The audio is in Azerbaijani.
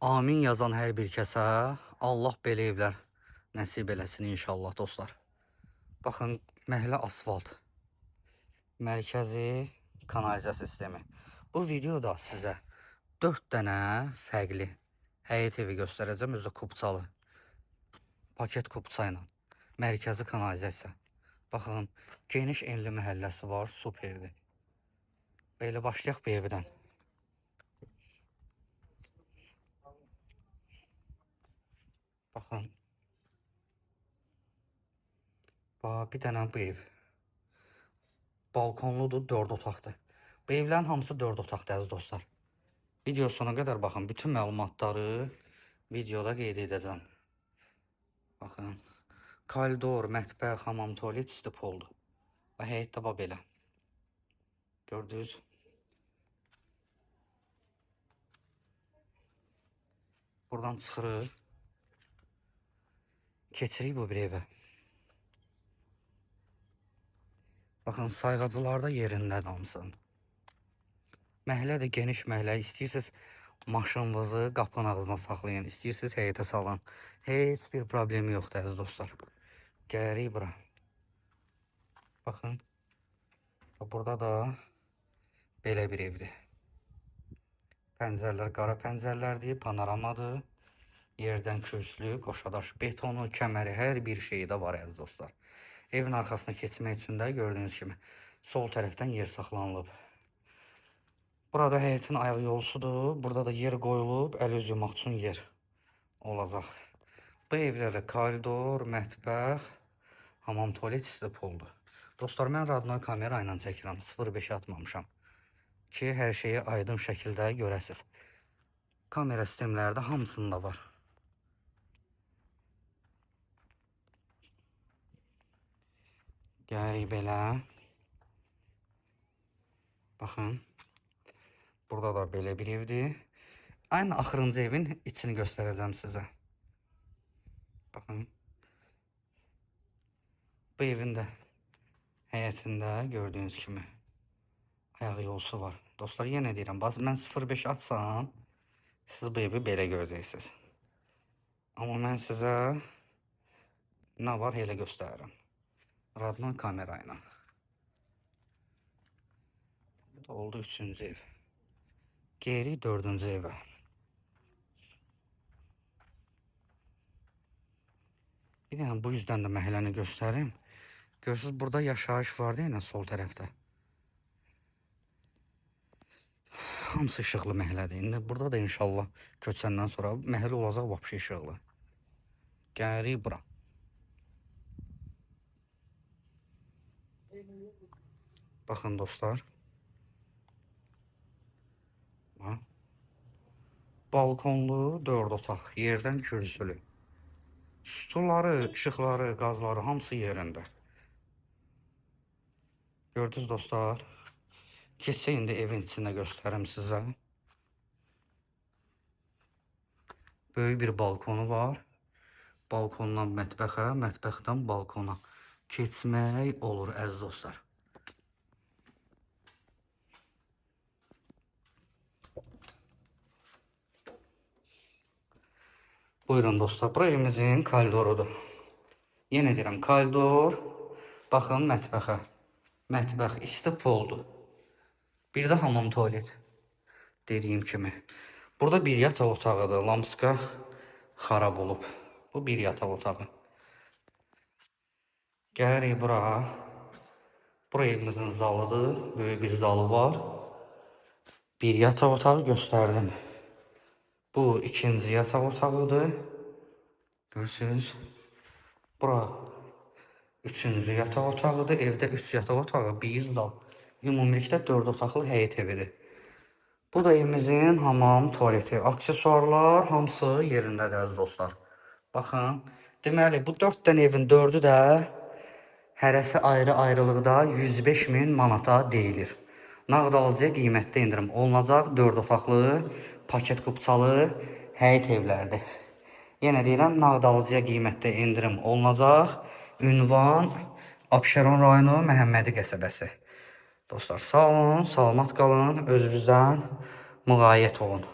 Amin yazan hər bir kəsə Allah belə evlər nəsib eləsin inşallah dostlar. Baxın, məhəllə asfalt. Mərkəzi kanalizasiya sistemi. Bu videoda sizə 4 dənə fərqli həyət evi göstərəcəm. Özü də kupçalı. Paket kupça ilə. Mərkəzi kanalizasiya. Baxın, geniş enli məhəlləsi var, superdir. Belə başlayaq bu evdən. Baxın. Bax, bir dənə bu ev. Balkonludur, 4 otaqdır. Bu evlərin hamısı 4 otaqdır, əziz dostlar. Video sona qədər baxın, bütün məlumatları videoda qeyd edəcəm. Baxın, koridor, mətbəx, hamam, tualet istipoldur. Və həyət də bax belə. Gördünüz? Buradan çıxırıq. Keçirik bu bir evə. Baxın, sayğacılar da yerindədir hamısının. Məhəllə də geniş məhəllə. İstəyirsiniz maşınınızı qapının ağzına saxlayın, istəyirsiniz həyətə salın. Heç bir problemi yoxdur, əziz dostlar. Gəlirik bura. Baxın. Burada da belə bir evdir. Pəncərələr qara pəncərələrdir, panoramadır. Yerdən kürsülü, qoşadaş betonu, kəməri, hər bir şeyi də var, əziz dostlar. Evin arxasına keçmək üçün də gördüyünüz kimi sol tərəfdən yer saxlanılıb. Burada həyətin ayaq yolusudur. Burada da yer qoyulub, əl üz yumaq üçün yer olacaq. Bu evdə də koridor, mətbəx, hamam, tualet istipoldur. Dostlar, mən radnoy kamera ilə çəkirəm, 0.5 atmamışam ki, hər şeyi aydın şəkildə görəsiniz. Kamera sistemləri də hamısında var. Gəlirik belə. Baxın. Burada da belə bir evdir. Aynı axırıncı evin içini göstərəcəm sizə. Baxın. Bu evin də həyətində gördüyünüz kimi ayaq yolusu var. Dostlar, yenə deyirəm, mən 0.5 atsam, siz bu evi belə görəcəksiniz. Amma mən sizə nə var elə göstərirəm. Radnoy kamera ilə. Bu da oldu 3-cü ev. Geri 4-cü evə. Bir dənə bu yüzdən də məhəlləni göstərim. Görürsünüz, burada yaşayış vardı yenə sol tərəfdə. Hamısı işıqlı məhəllədir. İndi burada da inşallah köçəndən sonra məhəllə olacaq vapşe işıqlı. Gəlirik bura. Baxın dostlar. Ha. Balkonlu 4 otaq, yerdən kürsülü. Stulları, işıqları, qazları hamısı yerində. Gördünüz dostlar. Keçək indi evin içində göstərim sizə. Böyük bir balkonu var. Balkondan mətbəxə, mətbəxdən balkona keçmək olur, əziz dostlar. Buyurun dostlar, bura evimizin koridorudur. Yenə deyirəm, koridor, baxın mətbəxə. Mətbəx istipoldur. Bir də hamam tualet, dediyim kimi. Burada bir yataq otağıdır, lampiska xarab olub. Bu bir yataq otağı. Gəlirik bura. Bura evimizin zalıdır, böyük bir zalı var. Bir yataq otağı göstərdim. Bu ikinci yataq otağıdır. Görürsünüz. Bura üçüncü yataq otağıdır. Evdə 3 yataq otağı, bir zal. Ümumilikdə 4 otaqlı həyət evidir. Bu da evimizin hamam, tualeti, aksesuarlar hamısı yerindədir, əziz dostlar. Baxın, deməli bu 4 dənə evin 4-ü də hərəsi ayrı-ayrılıqda 105 min manata deyilir. Nağd alıcıya qiymətdə endirim olunacaq 4 otaqlı, paket kupçalı həyət evlərdir. Yenə deyirəm, nağd alıcıya qiymətdə endirim olunacaq. Ünvan Abşeron rayonu Məhəmmədi qəsəbəsi. Dostlar, sağ olun, salamat qalın, özünüzdən müğayət olun.